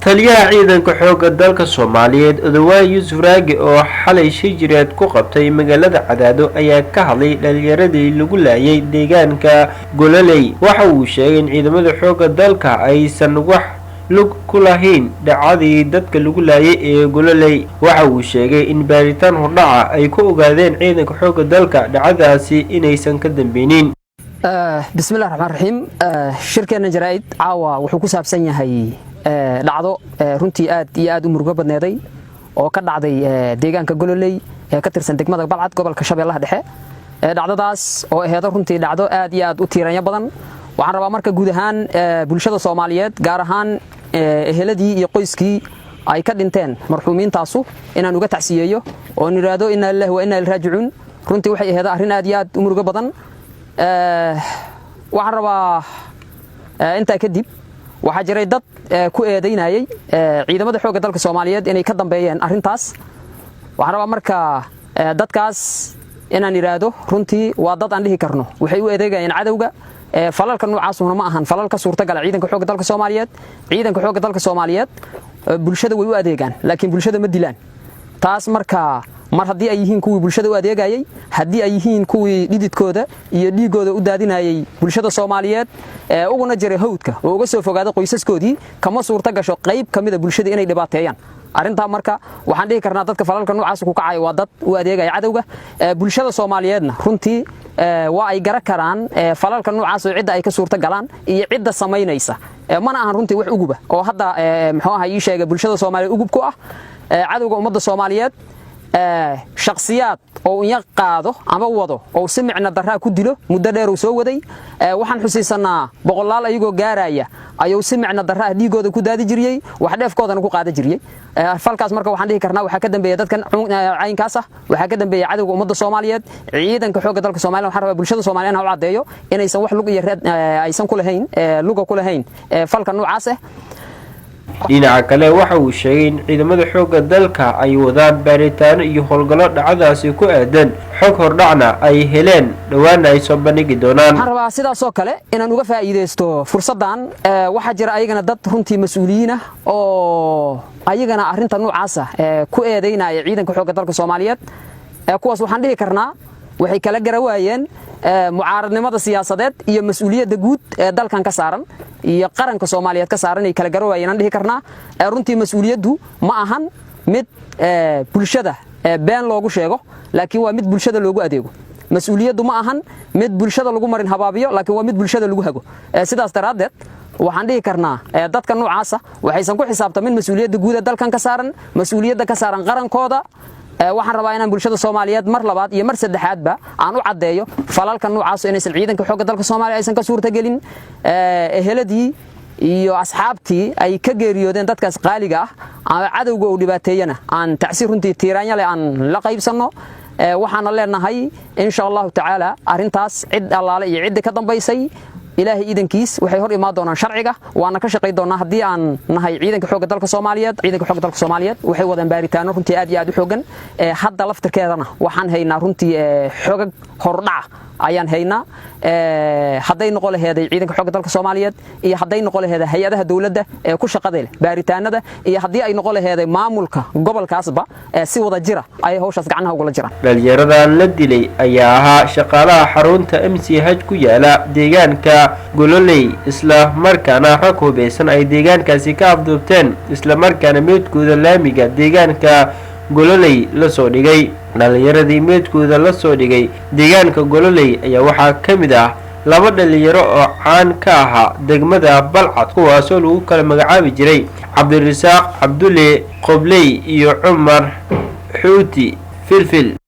Taliyaha ciidanka xoogga dalka Soomaaliyeed, Odawaa Yuusuf Raagi, oo xalay shir jaraa'id ku qabtay magaalada Cadaado, ayaa ka hadlay dhalinyaradii lagu laayay deegaanka Gololey. Waxa uu sheegay in ciidamada xoogga dalka aysan wax lug ku lahayn dhacdadii dadka lagu laayay ee Gololey. Waxa uu sheegay in baaritaan hordhaca ay ku ogaadeen ciidanka xoogga dalka dhacdadaasi inaysan ka dambeynin. Bismillahi raxmaan raxiim. Shirkeenna jaraa'id caawa wuxuu ku saabsan yahay dhacdo runtii aad iyo aad u murugo badneeday oo ka dhacday deegaanka Gololey ee ka tirsan degmada Balcad, gobolka Shabeellaha Dhexe. Dhacdadaas oo aheedo runtii dhacdo aad iyo aad u tiiranyo badan. Waxaan rabaa marka guud ahaan bulshada Soomaaliyeed, gaar ahaan eheladii iyo qoyskii ay ka dhinteen marxuumiintaasu, inaan uga tacsiyeeyo oon idhaahdo inna lillahi wa inna ilaihi raajicuun. Runtii waxay aheedo arrin aad iyo aad u murugo badan. Waxaan rabaa intaa kadib, waxaa jiray dad ku eedaynayay ciidamada xoogga dalka Soomaaliyeed inay ka dambeeyeen arrintaas. Waxaan rabaa marka dadkaas inaan idhaahdo runtii waa dad aan dhihi karno waxay u adeegayeen cadowga. Falalka noocaasuna ma ahan falal ka suurtagala ciidanka xoogga dalka Soomaaliyeed. Ciidanka xoogga dalka Soomaaliyeed bulshada way u adeegaan, laakiin bulshada ma dilaan. Taas marka mar haddii ay yihiin kuwii bulshada u adeegayey, haddii ay yihiin kuwii dhididkooda iyo dhiiggooda u daadinayey bulshada Soomaaliyeed, uguna jiray hawdka oo uga soo fogaaday qoysaskoodii, kama suurta gasho qayb ka mida bulshada inay dhibaateeyaan. Arrintaa marka waxaan dhihi karnaa dadka falalka noocaas ku kacaya waa dad u adeegaya cadowga. Bulshada Soomaaliyeedna runtii waa ay garan karaan falalka noocaas oo cidda ay ka suurta galaan iyo cidda samaynaysa. Mana ahan runtii wax uguba oo hadda, muxuu ahaa, ii sheegay bulshada Soomaaliyeed ugub ku ah cadowga ummadda Soomaaliyeed shakhsiyaad oo inya qaado ama wado oo si micno darraa ku dilo. Muddo dheer uu soo waday. Waxaan xusiisanaa boqolaal ayagoo gaaraya ayuu si micno darraa dhiigooda ku daadi jiriyey, wax dheefkoodana ku qaada jiriyey. Falkaas marka waxaan dhihi karnaa waxaa ka dambeeya dadkan caynkaas ah, waxaa ka dambeeya cadowga ummadda Soomaaliyeed, ciidanka xoogga dalka Soomaaliya. Waxaan rabaa bulshada Soomaaliyeed inaan u caddeeyo inaysan wax lug iyo reed aysan ku lahayn, luga ku lahayn falka noocaas ah. Dhinaca kale, waxa uu sheegay in ciidamada xoogga dalka ay wadaan baaritaano iyo howlgallo dhacdaasi ku aadan, xog hordhacna ay heleen, dhowaana ay soo bandhigi doonaan. Waxaan rabaa sidaasoo kale inaan uga faa'iidaysto fursaddan. Waxaa jira ayagana dad runtii mas-uuliyiin ah oo ayagana arrinta noocaasa ku eedaynaya ciidanka xoogga dalka Soomaaliyeed. Kuwaas waxaan dhihi karnaa waxay kala gara waayeen mucaaradnimada siyaasadeed iyo mas-uuliyadda guud ee dalkan ka saaran iyo qaranka Soomaaliyeed ka saaran ay kala gara waayeen aan dhihi karnaa. Runtii mas-uuliyaddu ma ahan mid bulshada been loogu sheego, laakiin waa mid bulshada loogu adeego. Mas-uuliyaddu ma ahan mid bulshada lagu marin habaabiyo, laakiin waa mid bulshada lagu hago. Sidaas daraaddeed waxaan dhihi karnaa dadka noocaasa waxaysan ku xisaabtamin mas-uuliyadda guud ee dalkan ka saaran, mas-uuliyadda ka saaran qarankooda. Waxaan rabaa inaan bulshada Soomaaliyeed mar labaad iyo mar saddexaadba aan u caddeeyo falalka noocaas inaysan ciidanka xoogga dalka Soomaaliya aysan ka suurtagelin. Eheladii iyo asxaabtii ay ka geeriyoodeen dadkaas qaaliga ah ama cadowga uu dhibaateeyana aan tacsi runtii tiiraanya leh aan la qaybsanno. Waxaana leenahay, insha Allahu tacaala, arrintaas cid allaale iyo ciddii ka dambaysay, Ilaahay iidankiis waxay hor imaan doonaan sharciga, waana ka shaqay doonaa haddii aan nahay ciidanka xoogga dalka Soomaaliyeed. Ciidanka xoogga dalka Soomaaliyeed waxay wadaan baaritaano runtii aad iyo aad u xooggan. Hadda laftirkeedana waxaan haynaa runtii xogag hordhaca ayaan haynaa, hadday noqon laheeday ciidanka xoogga dalka Soomaaliyeed iyo hadday noqon laheeday hay-adaha dowladda ee ku shaqada leh baaritaanada iyo haddii ay noqon laheeday maamulka gobolkaasba, si wada jira ayay hawshaas gacnaha ugula jiraan. Dhalinyaradan la dilay ayaa ahaa shaqaalaha xarunta MCH ku yaala deegaanka Gololey, isla markaana rag hubeysan ay deegaankaasi ka afduubteen, isla markaana meydkooda laamiga deegaanka Gololey lasoo dhigay. Dhalinyaradii meydkooda lasoo dhigay deegaanka Gololey ayaa waxaa ka mid ah laba dhalinyaro oo caan ka ahaa degmada Balcad, kuwaasoo lagu kala magacaabi jiray Cabdirasaaq Cabdulle Qobley iyo Cumar Xuuti Filfil.